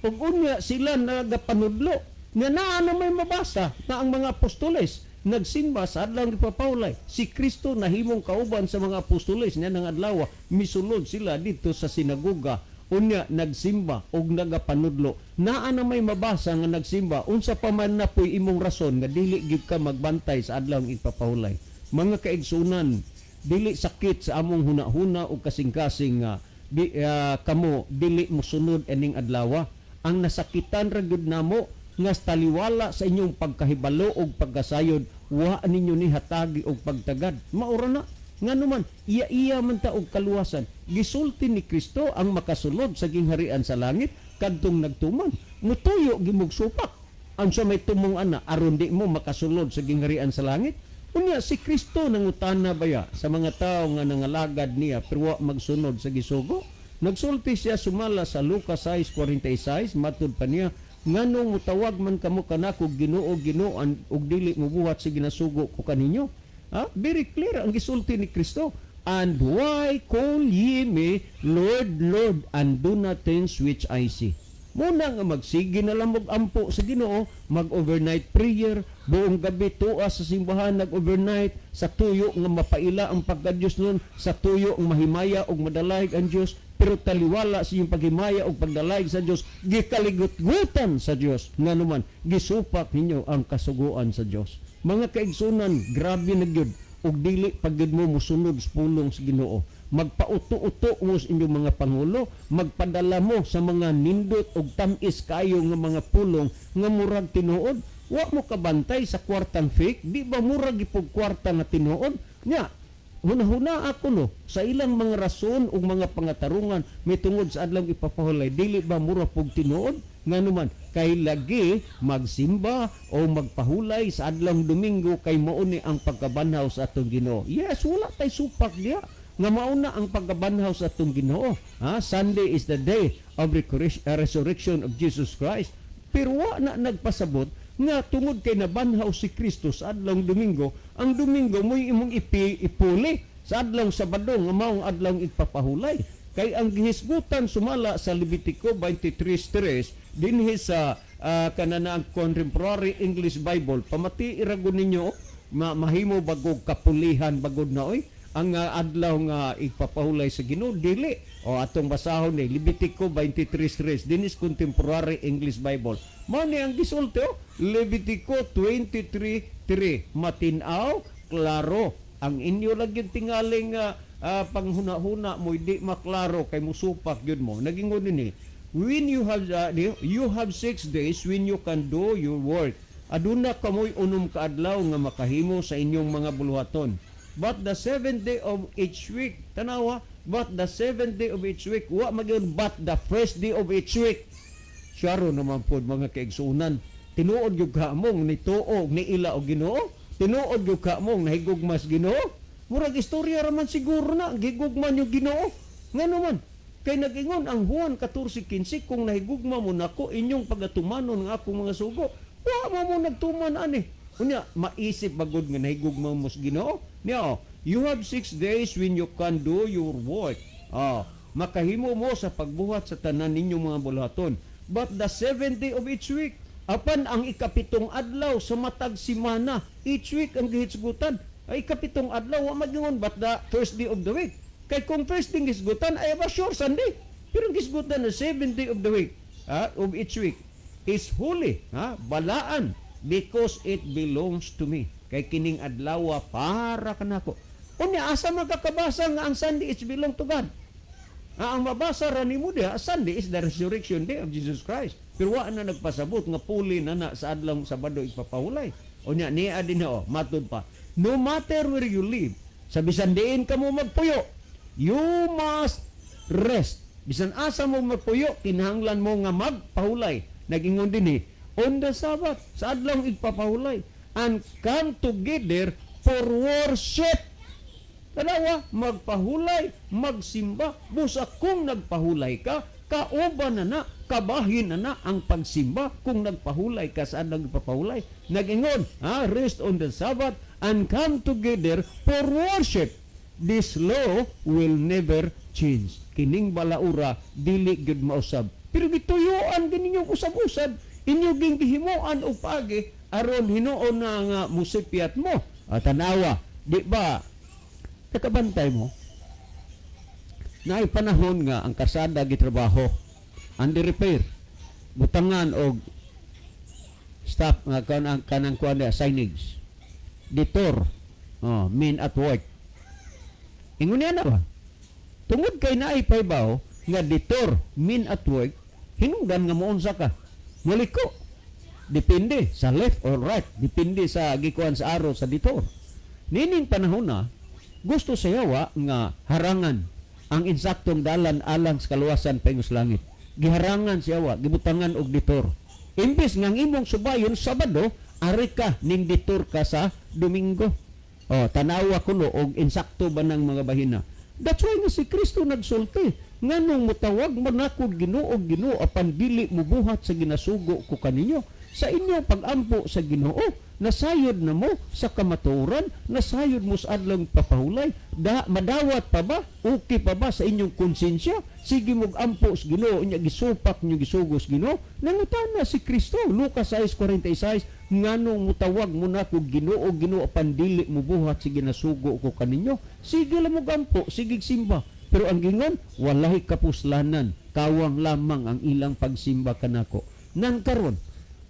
Ug unya sila nagapanudlo. Nga naa na may mabasa na ang mga apostoles nagsimba sa adlaw ipapahulay. Si Kristo nahimong kauban sa mga apostoles niya ng adlaw, misulod sila dito sa sinagoga. Unya nagsimba og nagapanudlo. Naa na may mabasa nga nagsimba, unsa pa man na po'y imong rason nga dili gyud ka magbantay sa adlaw ipapahulay? Mga kaigsunan, dili sakit sa among huna-huna o kasing-kasing nga di, kamo dili mosunod ining adlaw. Ang nasakitan ra gyud namo nga taliwala sa inyong pagkahibalo og pagkasayod, wa ninyo ni hatagi og pagtagad. Maura na. Ngano man, iya-iya man ta og kaluwasan. Gisulti ni Kristo, ang makasulod sa gingharian sa langit kadtong nagtuman. Mutuyo gimog supak. Ang sa may tumong ana aron di mo makasulod sa gingharian sa langit. Unya si Kristo nangutana baya sa mga tao nga nangalagad niya pero wa magsunod sa gisugo. Nagsulti siya sumala sa Lucas 6:46, matud pa niya, "Nganong mutawag man kamo kanako Ginoo, Ginoo ug dili mobuhat sa ginasugo ko kaninyo?" Ha? Very clear ang gisulti ni Kristo. "And why call ye me Lord, Lord, and do not things which I say?" Muna nga magsige na lang ampo sa Ginoo, mag-overnight prayer, buong gabi tuwa sa simbahan nag-overnight, sa tuyo nga mapaila ang pagka-Diyos nun, sa tuyo ang mahimaya og madalayg ang Dios, pero taliwala sa iyong paghimaya og pagdalayg sa Dios, gikaligutgutan sa Dios. Ngano man, gisupak ninyo ang kasuguan sa Dios. Mga kaigsunan, grabe na gyud Ug dili pa gyud mo musunod sa pulong sa Ginoo. Magpauto-uto mo sa inyong mga pangulo, magpadala mo sa mga nindot og tamis kayo nga mga pulong nga murag tinuod. Wa mo kabantay sa kwartang fake, di ba murag ipog kwarta nga tinuod? Nya, hunahuna ako, no, sa ilang mga rason ug mga pangatarungan may tungod sa adlaw ipapahulay, dili ba mura pug tinuod? Nganuman kay lagi magsimba o magpahulay sa adlaw Domingo kay mao ni ang pagkabanhaw sa atong Ginoo. Yes, wala tay supak diya nga mauna ang pagkabanhaw sa atong Ginoo. Ha, Sunday is the day of resurrection of Jesus Christ. Pero wa na nagpasabot nga tungod kay nabanhaw si Kristo sa adlaw Domingo, ang Domingo mo'y imong ipuli sa adlaw Sabado nga maong adlaw ipapahulay. Kay ang gihisgutan sumala sa Levitico 23:3 dinhi sa kanana ang Contemporary English Bible, pamati iragon ninyo, mahimo bagog kapulihan bagod na oy ang adlaw nga ipapahulay sa Ginoo, dili. O, atong basahon ni Levitico 23:3 dinhi sa Contemporary English Bible. Mao ni ang gisulti, oh, Levitico 23:3. Matin-aw, klaro. Ang inyo lang yung tingaling panghuna-huna mo di maklaro kay musupak gyud mo. Nagingon dinhi, when you have 6 days when you can do your work. Aduna kamoy 6 ka adlaw nga makahimo sa inyong mga buluhaton. But the seventh day of each week, tanawa, but the seventh day of each week, wa magyud but the first day of each week. Syaro naman po, mga kaigsunan. Tinuod gyud ka mong nituo ni ila og Ginoo? Tinuod gyud ka mong nahigugmas Ginoo? Murag istorya ra man siguro na gigugma yung Ginoo. Ngano man? Kay nag-ingon ang Juan 14:15, "Kung nahigugma mo nako, inyong pagatumanon ang akong mga sugo." Wa mo mo nagtuman ani. Unya, maisip bagod nga nahigugma mo sa Ginoo? Niya, oh, you have 6 days when you can do your work. Ah, makahimo mo sa pagbuhat sa tanan ninyong mga buluhaton. But the seventh day of each week, apan ang ikapitong adlaw sa matag simana, each week ang gihisgutan. Ay, ikapitong adlaw, wa magingon but the first day of the week. Kay kung first day gisgutan, ay ba sure Sunday. Pero ang gisgutan na seventh day of the week, of each week, is holy, ha? Balaan, because it belongs to me. Kay kining adlaw para kanako. Unya, asa magkakabasa nga ang Sunday is belong to God? Ah, ang mabasa ra nimo diha, Sunday is the resurrection day of Jesus Christ. Pero wa na nagpasabot nga puli na na sa adlaw Sabado ipapahulay. Unya niya din, oh, matud pa. No matter where you live, sa bisan diin ka mo magpuyo, you must rest. Bisan asa mo magpuyo, kinahanglan mo nga magpahulay. Nagingon din eh, on the Sabbath, sa adlaw igpapahulay, and come together for worship. Tanawa, magpahulay, magsimba. Busa kung nagpahulay ka, kauban na na, kabahin na na ang pagsimba kung nagpahulay ka sa adlaw ipapahulay. Nagingon, rest on the Sabbath and come together for worship. This law will never change. Kining balaura, dili gyud mausab. Pero gituyuan gini ninyong usab-usab, inyo ging gihimuan og paagi aron hinuon na nga musipyat mo. Ah, tanawa, di ba nakabantay mo na ay panahon nga ang kasada gitrabaho under repair, butangan og stop nga kanang kanang kuan niya, signage, detour, oh, men at work, ingon niya na ba? Tungod kay naay paybaw nga detour, men at work, hinungdan nga mounsa ka, muliko, depende sa left or right, depende sa gikuan sa arrow sa detour. Nining panahon na gusto sa yawa nga harangan ang insaktong dalan alang sa kaluwasan paingon sa langit, giharangan siya wa, gibutangan og detour. Imbes nga ang imong subayon Sabado, ari ka ning detour ka sa Domingo. Oh, tanawa kuno og insakto ba ng mga bahina. That's why nga si Kristo nagsulti, "Nganong mutawag mo nako Ginoo, Ginoo, apan dili mubuhat sa ginasugo ko kaninyo? Sa inyong pagampo sa Ginoo, nasayod na mo sa kamatuoran, nasayod mo sa adlaw papahulay. Da, madawat pa ba? Okay pa ba sa inyong konsensya? Sige mo ampo sa Ginoo, nya gisupak nyo gisugo sa Ginoo." Nangutana si Kristo, Lucas 6:46, "Nganong mutawag mo nako Ginoo, Ginoo, apan dili mo buhat sa ginasugo ko kaninyo? Sige lang mo gampo, sige simba." Pero ang gingon, walay kapuslanan, kawang lamang ang ilang pagsimba kanako. Nang karon,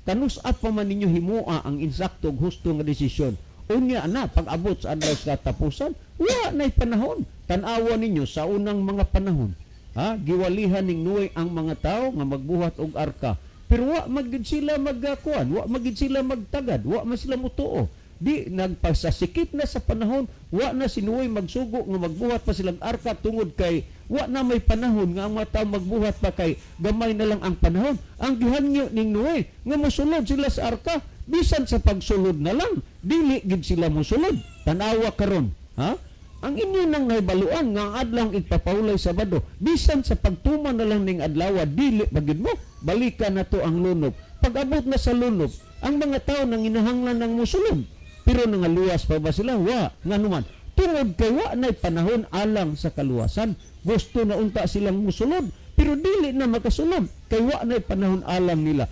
kanus-a pa man ninyo himoa ang insakto ug husto nga desisyon? Unya na pag-abot sa adlaw sa katapusan, wa na'y panahon. Tan-awa ninyo sa unang mga panahon. Ha? Giwalihan ning Noe ang mga tao nga magbuhat og arka. Pero wa magyud sila magkuan, wa magyud sila magtagad, wa man sila mutuo. Di nagpasasikip na sa panahon, wa na si Noe magsugo nga magbuhat pa silang arka tungod kay wa na may panahon nga ang mga tao magbuhat pa kay gamay na lang ang panahon. Ang gihangyo ning Noe nga mosulod sila sa arka, bisan sa pagsulod na lang, dili gid sila mosulod. Tanawa karon, ha? Ang inyo nang nahibaluan nga ang adlawng igpapahulay, Sabado, bisan sa pagtuman na lang ning adlaw, dili pa gid mo. Balikan na to ang lunop. Pag-abot na sa lunop, ang mga tao nang inahanglan ng musulod. Pero nangaluwas pa ba sila? Wa. Nganuman, tungod kay wa na'y panahon alang sa kaluwasan. Gusto na unta silang musulod, pero dili na makasulod kay wa na'y panahon alang nila.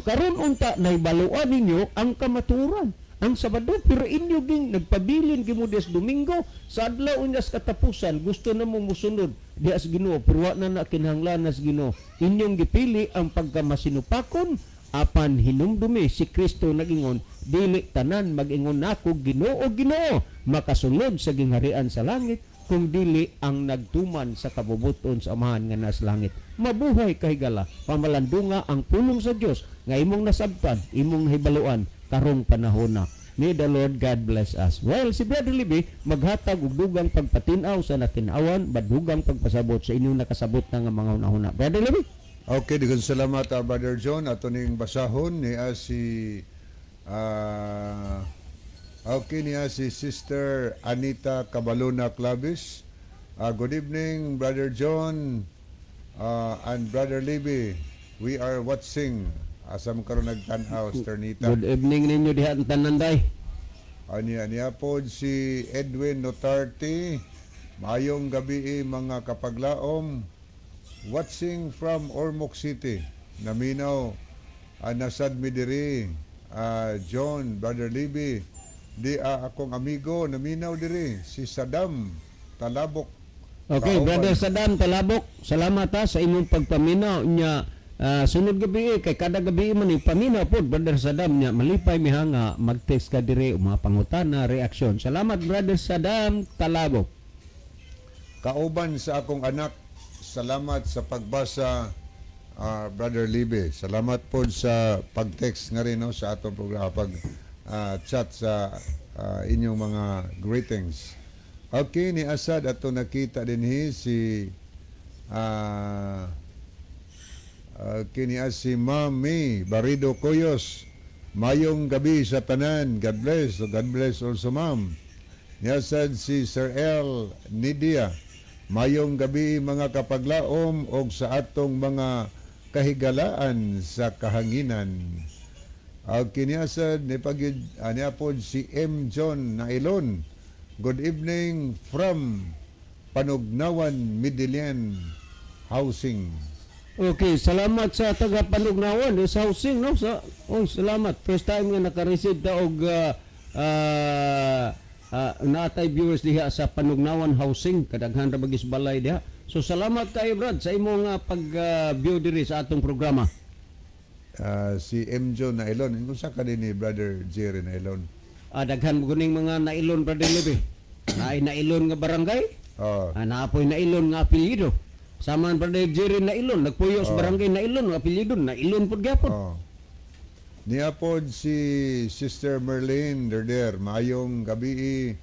Karon unta nahibaluan ninyo ang kamatuoran, ang Sabado, pero inyo ging nagpabilin gimo des Domingo. Sa adlaw unya sa katapusan, gusto na mo musunod diha sa Ginoo, pero wa na na kinahanglan na sa Ginoo. Inyong gipili ang pagkamasinupakon. Apan hinumdumi, si Kristo nagingon, "Dili tanan mag-ingon nako, 'Ginoo, Ginoo,' makasulod sa gingharian sa langit, kung dili ang nagtuman sa kabubuton sa Amahan nga nasa langit." Mabuhay, kahigala. Pamalandunga ang pulong sa Dios nga imong nasabtan, imong nahibaluan karong panahon na. May the Lord God bless us. Well, si Brother Libby maghatag og dugang pagpatin-aw sa natinawan, badugang pagpasabot sa inyong nakasabot na nga mga hunahuna. Brother Libby. Okay, daghang salamat, Brother John. Ato ning basahon ni si okay niya si Sister Anita Cabalona Clavis. Good evening, Brother John and Brother Libby. We are watching. Asa mo karon nagtan-aw, Sister Anita? Good evening ninyo diha ang tanan day. Aniya niya pod si Edwin Notarte. Maayong gabi, mga kapaglaom. Watching from Ormoc City. Naminaw nasad mi diri. John, Brother Libby. Di akong amigo naminaw diri si Saddam Talabok. Okay, Kauban. Brother Saddam Talabok, salamat ha sa imong pagpaminaw nya. Sunod gabi eh, kay kada gabi man ni paminaw pod, Brother Saddam, nya malipay mi ha nga mag-text ka dire, mga pangutana, reaksyon. Salamat, Brother Saddam Talabok. Kauban sa akong anak, salamat sa pagbasa, Brother Libe. Salamat po sa pag-text nga rin, no, sa atong programa, pag chat sa inyong mga greetings. Okay, ni Asad ato nakita din si kini si Mami Barido Koyos. Mayong gabi sa tanan. God bless. God bless also, ma'am. Niasad si Sir L. Nidia. Mayong gabi, mga kapaglaom og sa atong mga kahigalaan sa kahanginan. Ang kiniasad ni pagyud niya pod si M. John Nailon. Good evening from Panugnawan, Midilian Housing. Okay, salamat sa taga Panugnawan, eh, sa housing, no? Sa oh, salamat. First time nga naka-receive ta og natay viewers diha sa Panugnawan Housing, kadaghan ra bagis balay diha. So salamat kayo, Brad, sa imong pag-view diri sa atong programa. Si M. John Nailon. Kung sa ka din ni Brother Jerry Nailon? Daghan mo kuning mga nailon, Brother Lebe. Naay nailon nga barangay, naapoy nailon nga apelyido. Saman Brother Jerry Nailon, nagpuyo sa barangay Nailon, nga apelyido Nailon pud gyapon. Oh. Niya pod si Sister Merlene Derder. Maayong gabi,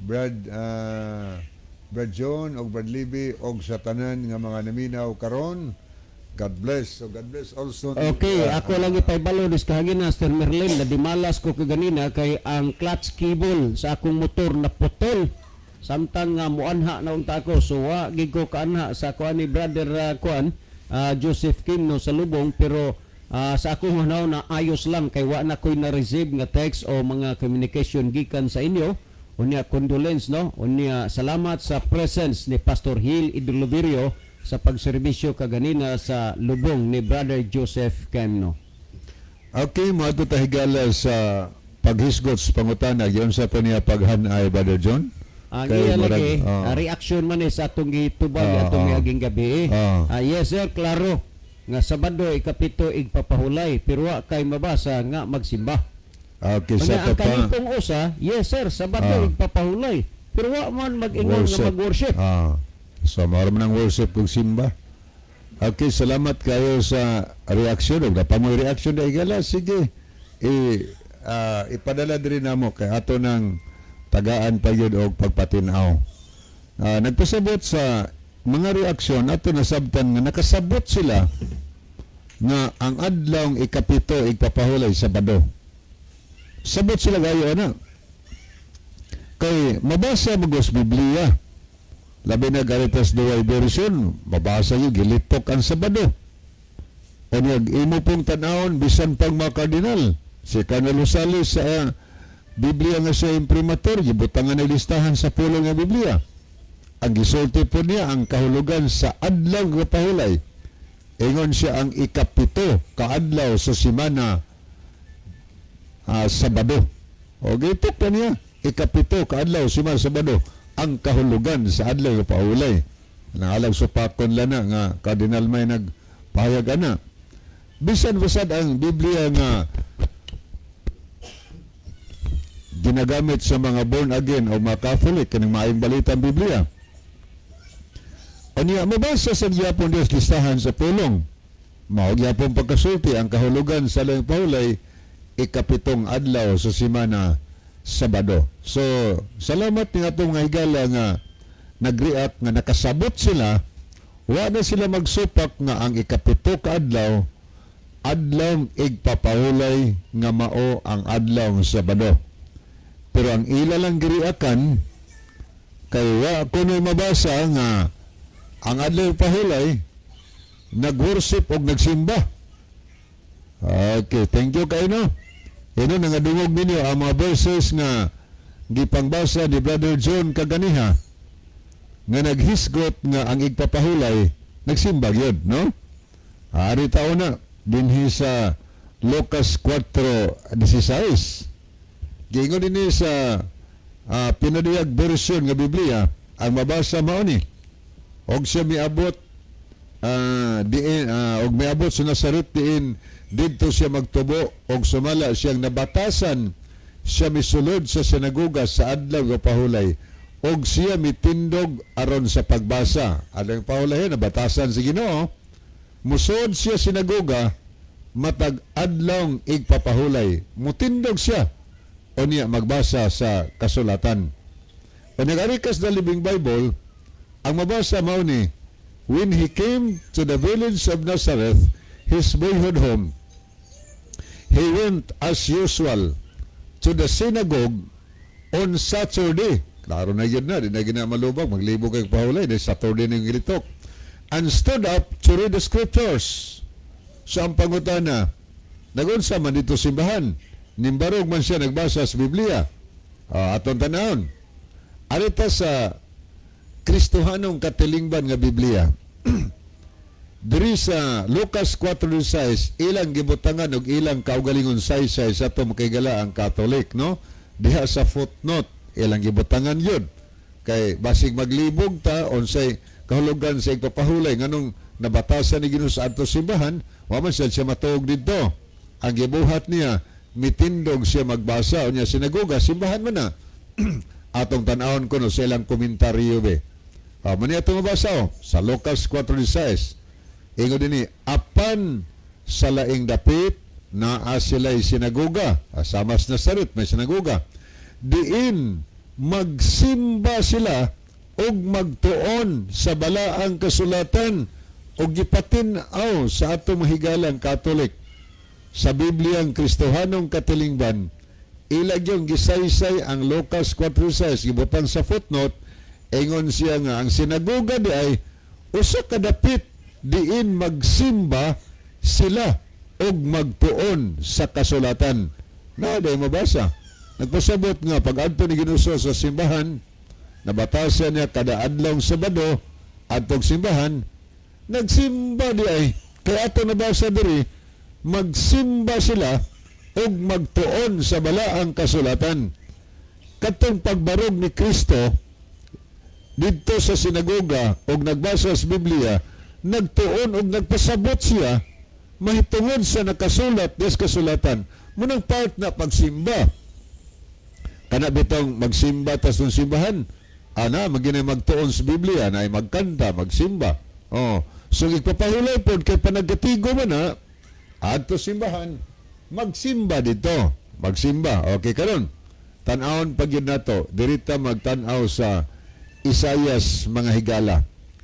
Brad John og Brad Libby og sa tanan nga mga naminaw karon. God bless. So God bless also. Okay, ako lang ipahibalo dis kahagina, Sir Merlin, na dimalas ko kaganina kay ang clutch cable sa akong motor na putol. Samtang nga muanha na unta ako, so wa gid ko kaanha sa kuan ni Brother kuan Joseph Kim, no, sa lubong, pero sa akong hunaw na ayos lang kay wa na ko'y na-receive nga text o mga communication gikan sa inyo. Unya condolence, no, unya salamat sa presence ni Pastor Hill Idolovirio sa pagserbisyo kaganina sa lubong ni Brother Joseph Kemno. Okay, moadto ta, higala, sa paghisgot sa pangutana. Yon sa pa niya paghanay, Brother John. Ang Kay iya murag, lagi, reaction man eh sa atong gitubag atong miaging gabi. Yes sir, klaro nga Sabado, ikapito, igpapahulay, pero wa kay mabasa nga magsimba. Okay, Mga sa ang to pa. kalipong usa, yes sir, Sabado igpapahulay. Pero wa man mag-ingon nga mag-worship. So mao man ang worship kung simba. Okay, salamat kayo sa reaksyon. Ug napa mo'y reaksyon na igala, sige. Ipadala diri namo kay ato nang tagaan pa yun og pagpatin-aw. Nagpasabot sa mga reaksyon ato nasabtan nga nakasabot sila nga ang adlaw 7 igpapahulay, Sabado. Sabot sila gayo ana. Kay mabasa mo sa Biblia. Labi na Garitas Duay version, mabasa yun, gilitok ang Sabado. Unyag, imo pong tanawon, bisan pang mga kardinal. Si Cardinal Rosales sa Biblia nga siya imprimatur, gibutangan ng listahan sa pulong nga Biblia. Ang gisulti po niya ang kahulugan sa adlaw nga pahulay. Ingon siya ang 7 kaadlaw sa simana, Sabado. O gitok pa niya, 7 kaadlaw simana Sabado ang kahulugan sa adlaw nga pahulay. Nangalag supakon lana nga kardinal may nagpahayag ana. Bisan basad ang Biblia nga ginagamit sa mga born again o mga Catholic kaning Maayong Balita ang Biblia. Unya mabasa sa gyapon Dios listahan sa pulong. Mao gyapon pagkasulti ang kahulugan sa adlaw pahulay 7 adlaw sa simana, Sabado. So, salamat ni atong mga higala nga nag-react nga nakasabot sila, wa na sila magsupak nga ang 7 ka adlaw adlaw igpapahulay nga mao ang adlaw Sabado. Pero ang ila lang giriakan kay wa kuno'y mabasa nga ang adlaw pahulay nag-worship og nagsimba. Okay, thank you kayo no. Ino nangadungog ninyo ang mga verses nga gipangbasa ni Brother John kaganiha nga naghisgot nga ang igpapahulay nagsimba gyud, no? Ari tao na dinhi sa Lucas 4:16. Giingon dinhi sa Pinaduyag version nga Biblia, ang mabasa mao ni: Og siya miabot diin og miabot sa Nazaret diin didto siya magtubo, og sumala siyang nabatasan siya misulod sa sinagoga sa adlaw nga pahulay og siya mitindog aron sa pagbasa. Adlaw pahulay nabatasan si Ginoo, musod siya sinagoga matag adlaw igpapahulay, mutindog siya unya magbasa sa kasulatan. Unya Arikas the Living Bible, ang mabasa mao ni: When he came to the village of Nazareth, his boyhood home, he went as usual to the synagogue on Saturday. Klaro na yun na, di na gina malubag, maglibog kay pahulay, di Saturday na yung gilitok. And stood up to read the scriptures. So ang pangutana, nagunsa man dito simbahan, nimbarog man siya nagbasa sa Biblia. Atong tanawon. Arita sa Kristohanong Katilingban nga Biblia. Diri sa Lucas 4:16, ilang gibutangan og ilang kaugalingon saysay sa ato makigala ang Catholic, no? Diha sa footnote, ilang gibutangan yun. Kay basig maglibog ta unsay kahulugan sa igpapahulay nganong nabatasan ni Ginoo sa adto simbahan, wa man siya matuog didto. Ang gibuhat niya, mitindog siya magbasa unya sinagoga, simbahan man na. Atong tan-awon kuno sa ilang komentaryo be. Man atong mabasa oh, sa Lucas 4:16. Ingon dinhi, apan sa laing dapit naa sila'y sinagoga. Sama sa Nazaret, may sinagoga. Diin magsimba sila og magtuon sa balaang kasulatan og gipatin-aw sa atong mahigalang Katolik sa Bibliang Kristohanong Katilingban, ilag yung gisaysay ang Lucas 4:6, gibutang sa footnote, ingon siya nga ang sinagoga di ay usa ka dapit diin magsimba sila og magtuon sa kasulatan. Na day mabasa. Nagpasabot nga pag adto ni Ginoo sa simbahan, nabatasan niya kada adlaw Sabado adtong simbahan, nagsimba di ay kay ato nabasa diri magsimba sila og magtuon sa balaang kasulatan. Katong pagbarog ni Kristo didto sa sinagoga og nagbasa sa Biblia, nagtuon og nagpasabot siya mahitungod sa nakasulat des kasulatan. Munang part na pagsimba. Kana bitong magsimba ta sa simbahan. Ana, maginay magtuon sa Biblia, na ay magkanta, magsimba. Oh, so igpapahulay pod kay panagkatigo man na adto simbahan, magsimba dito. Magsimba. Okay karon. Tan-awon pag yun nato, dirita magtan-aw sa Isayas, mga higala.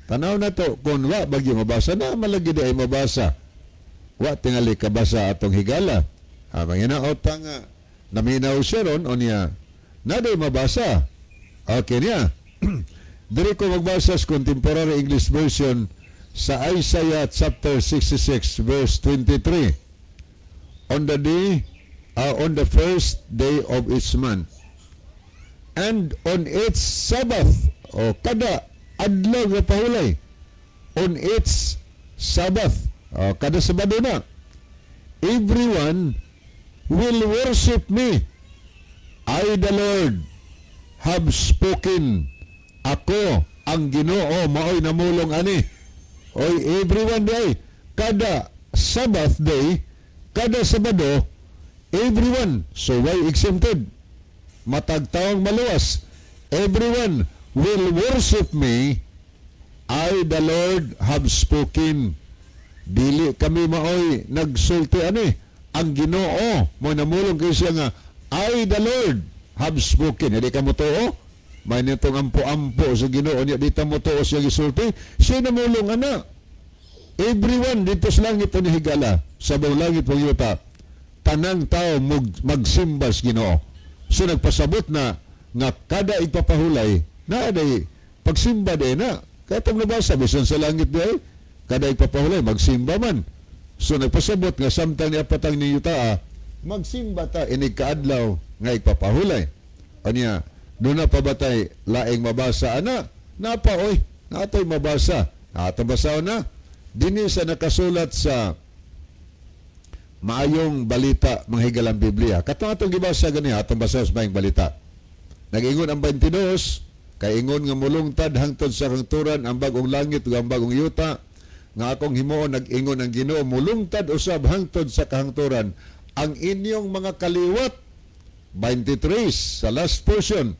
Tanaw na to, kung wa bagyo mabasa na, malagi di ay mabasa. Wa tingali kabasa atong higala. Ah, mga inaot nga naminaw siya ron, o niya, naday mabasa. Okay niya. Diri ko magbasa sa Contemporary English Version sa Isaiah chapter 66 verse 23. On the first day of each month and on its Sabbath, o kada adlaw nga pahulay, on its Sabbath, o kada Sabado na, everyone will worship me. I, the Lord, have spoken. Ako ang Ginoo maoy namulong ani. Oy, everyone day, kada Sabbath day, kada Sabado, everyone, so why exempted? Matag taong maluwas, everyone will worship me. I, the Lord, have spoken. Dili kami maoy nagsulti ani, ang Ginoo mo namulong kay siya nga "I, the Lord, have spoken." Hindi ka mo tuo, may nitong ampo-ampo sa Ginoo niya, di ta mo tuo siya gisulti. Siya namulong ana, everyone dito sa langit ni higala, sa buong langit ug yuta, tanang tao magsimba sa Ginoo. So nagpasabot na nga kada igpapahulay na day pagsimba day na. Kaya itong nabasa bisan sa langit day kada igpapahulay magsimba man. So nagpasabot nga samtang ni apatang ni yuta magsimba ta inig kaadlaw nga igpapahulay. Anya, doon na pa ba tay laing mabasa ana? Napa oy, natoy mabasa. Ato basaw na. Dini sa nakasulat sa Maayong Balita, mga higalang Biblia. Katong atong gibasa gani, atong basa sa Maayong Balita. Nag-ingon ang 22, kay ingon nga mulungtad hangtod sa kahangturan ang bagong langit ug ang bagong yuta nga akong himuon, nag-ingon ang Ginoo, mulungtad usab hangtod sa kahangturan ang inyong mga kaliwat. 23 sa last portion,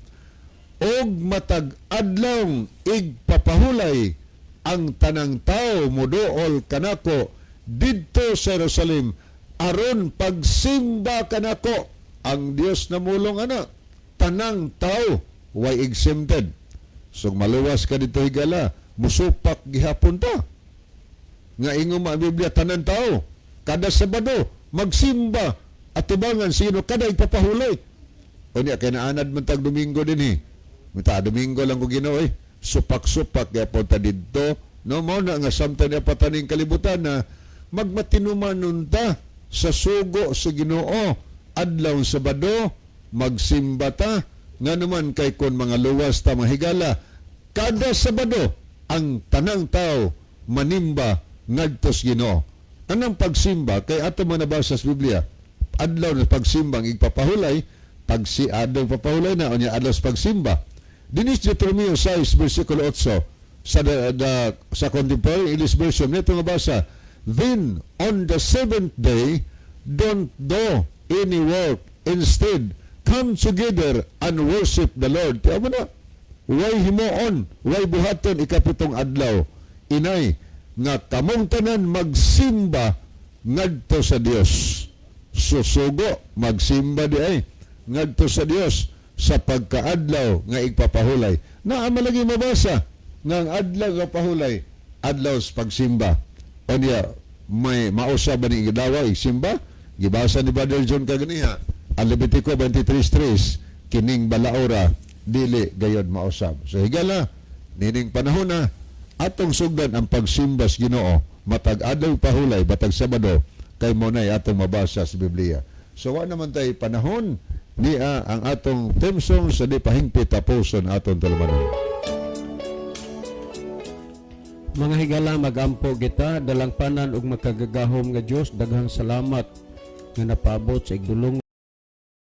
og matag adlawng igpapahulay ang tanang tao muduol kanako didto sa Jerusalem aron pagsimba kanako. Ang Dios namulong ana, tanang tao, way exempted. So maluwas ka dito, higala, musupak gihapon ta nga ingon ma ang Biblia, tanan tao kada Sabado magsimba atubangan sino kada igpapahulay. Unya kay naanad man tag Domingo dinhi. Mita Domingo lang ko Ginoo eh. Supak-supak gyapon ta didto. No, mao na nga samtang niya pataning kalibutan na magmatinumanon ta sa sugo sa Ginoo, adlaw Sabado magsimba ta, nga naman kay kon mga luwas ta, mga higala, kada Sabado ang tanang tao manimba ngadto sa Ginoo. Anang pagsimba kay ato man nabasa sa Biblia, adlaw na pagsimbang igpapahulay, pagsi adlaw papahulay na, unya adlaw sa pagsimba. Dinis Deuteronomio 6 versikulo 8 sa the sa Contemporary English Version nito nga basa, "Then on the seventh day don't do any work. Instead, come together and worship the Lord." Tiyan mo na, way himuon, way buhaton ikapitong adlaw inay nga kamong tanan magsimba ngadto sa Dios. Susugo magsimba di ay ngadto sa Dios sa pagkaadlaw nga igpapahulay. Naa malagi mabasa nga ang adlaw nga pahulay, adlaw sa pagsimba. Unya may mausa ba ni gidawa igsimba? Gibasa ni Brother John kaganiha ang Levitico 23:3, kining balaora dili gayod mausab. So higala, nining panahon na atong sugdan ang pagsimba sa Ginoo matag adlaw pahulay, batag Sabado, kay mo nay atong mabasa sa Biblia. So wa naman tay panahon niya ang atong theme song sa di pahingpit tapuson atong tulumanon. Mga higala, magampo kita. Dalangpanan ug makagagahom nga Dios, daghang salamat nga napaabot sa igdulong